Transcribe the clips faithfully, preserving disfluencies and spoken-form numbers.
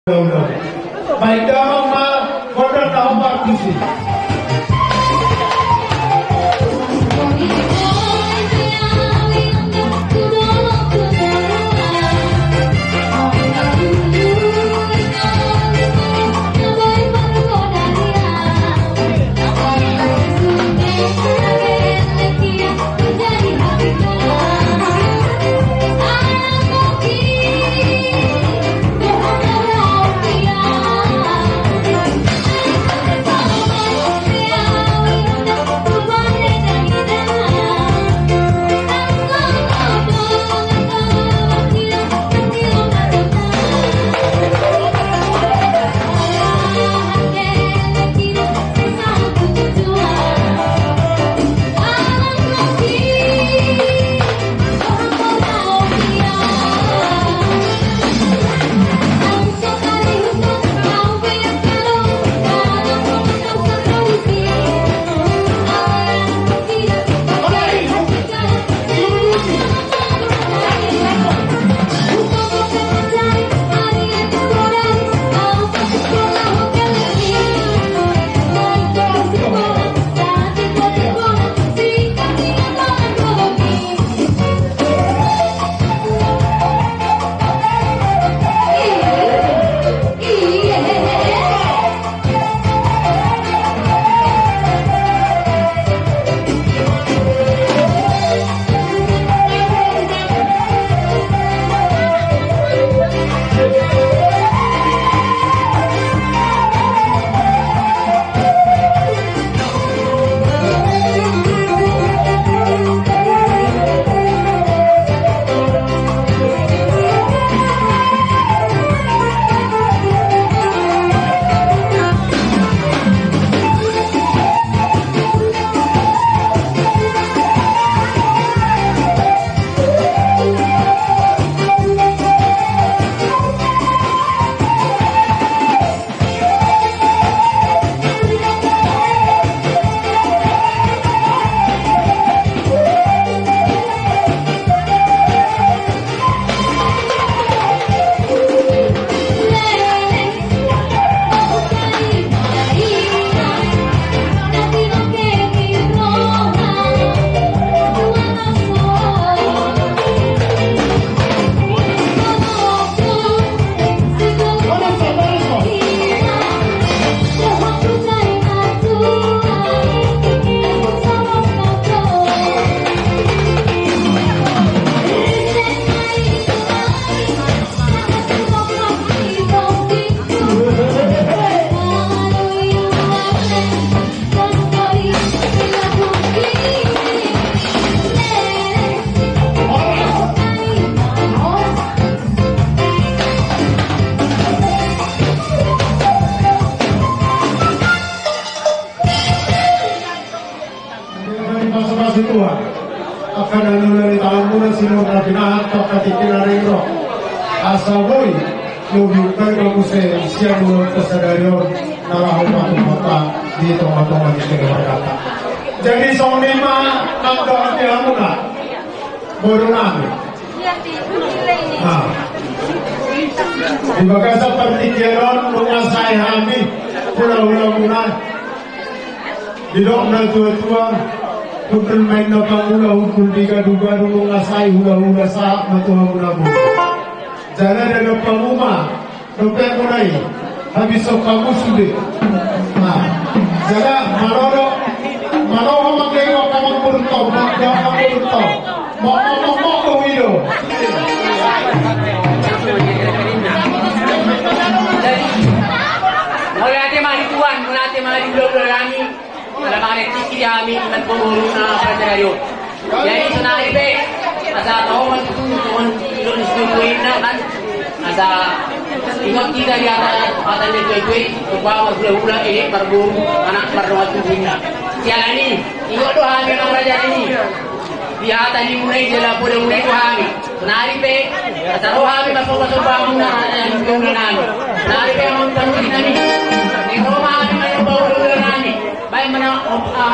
Baik, damang ma gondang na hombar tusi. Angka na niula ni tanganmuna, sinur na pinahan tu angka tingki na naeng ro. Asa boi lobi umbahen ma muse sian ulaonta sadari on na laho patupaonta di tongatonga ni tingki marganta. Jadi songon i ma nang dohot di hamuna boru nami. Nah, di bagasan partingkian on nunga sae hami hulahulamuna. Didok na tuatua, hundul ma inna pangula, hundul di gadugadu, nunga sae hulahula sahat ma tu hamuna boru. Jala didok hamu ma dope muna i, habis on hamu sude. Nah, jala manodo, manodo manggewa kamang burto, manggewa kamang burto. Mo, mo, mo, mo, mo, i do. Mauliate ma di Tuhan, mauliate ma di hulahula nami. Ala mangan tingki di hami, ingot boru na raja rayo. Jadi sonari pe asa tahu kan tu, tu, tu, tu, tu, tu, kan. Asa ingot hita di atas, atas di tuetue, tu bawa hulahula, eh, marboru, anak mardongan tubuhna. Siala ni, ingot do hami nang raja ni. Di hata ni muna i, di lapo ni muna i tu hami. Sonari pe asa ro hami marsomba-somba muna, raja ni muna nami. Sonari pe amang panuturi nami. Ni ro ma hami marsomba hulahula nami. Baen ma na, op, a.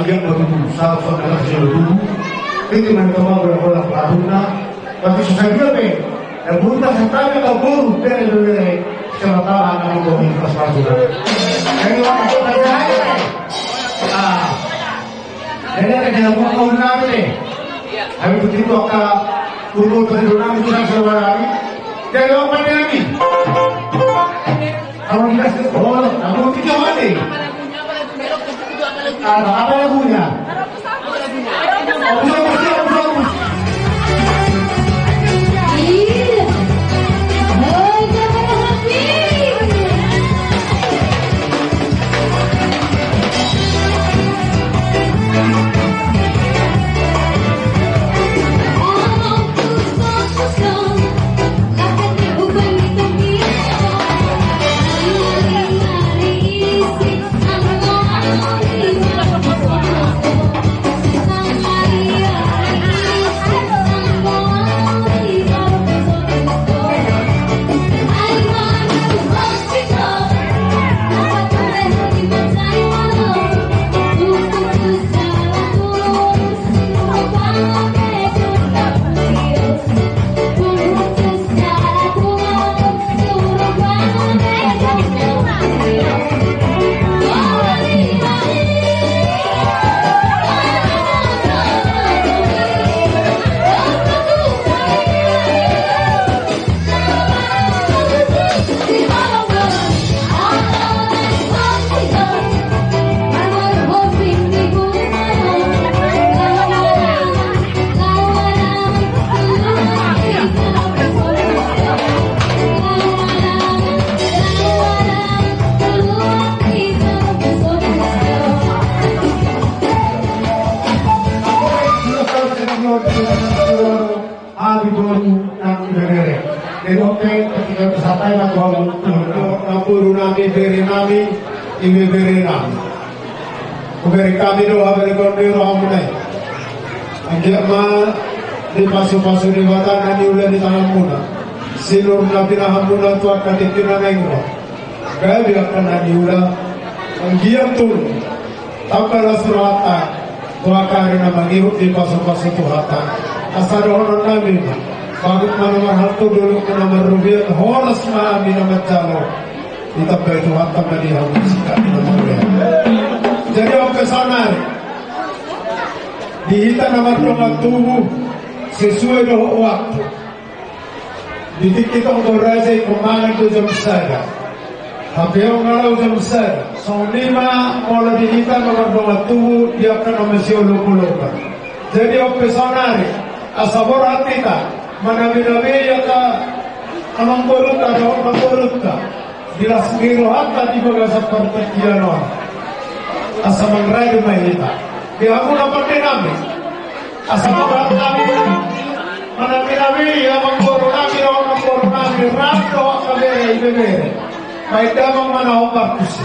Yang batu pun salah satu anak kecil dulu. Itu main kembang bola bola pelabunna. Tapi susah juga pe. Dan boru tak santana kau boru dari dari sama tahu anak itu di pas masuk. Jadi orang itu tanya aja. Ah. Jadi ada yang mau kau nanti. Habis itu aku turun ke dalam itu saya saudara. Jadi orang pada lagi. Kalau dikasih, oh, kamu tiga mati. Apa, apa lagunya? Iya. Hai, jangan happy. Hami boru nang ibebere. Jadi oke, ketika bersantai nang boru. Nang boru nami, bere nami, ibebere nami. Hubereng hami do haberengkon ni rohamuna i. Anggiat ma dipasupasu Debata na niula di tanganmuna. Sinur na pinahanmuna tu angka tingki na naeng ro. Gabe angka na niula. Anggiat tutu. Tamba las rohanta, tu angka ari na mangihut dipasupasu Tuhanta. Asa dohonon nami ma, bagot ma na marhalto, dolok ma na marrobean, horas ma hami na manjalo. Ditambai Tuhanta ma di hamu sian na marrobean. Jadi on pe saonari, di hita na mardongan tubu, sesuai dohot waktu. Di tingki tonggo raja i, mangan do jam sada. Hape on nga lao jam sada. Songon i ma molo di hita na mardongan tubu di angka na masiolopolopan. Jadi on pe saonari, asa borhat hita manabenabei angka amangborunta dohot namborunta. Di las ni rohanta di bagasan partingkian on. Asa mangarade ma hita. Di hamu na pande nami. Asa mangarade nami. Manami nami, amangboru nami, dohot namboru nami, rap dohot angka bere, ibebere. Baen damang ma na hombar tusi.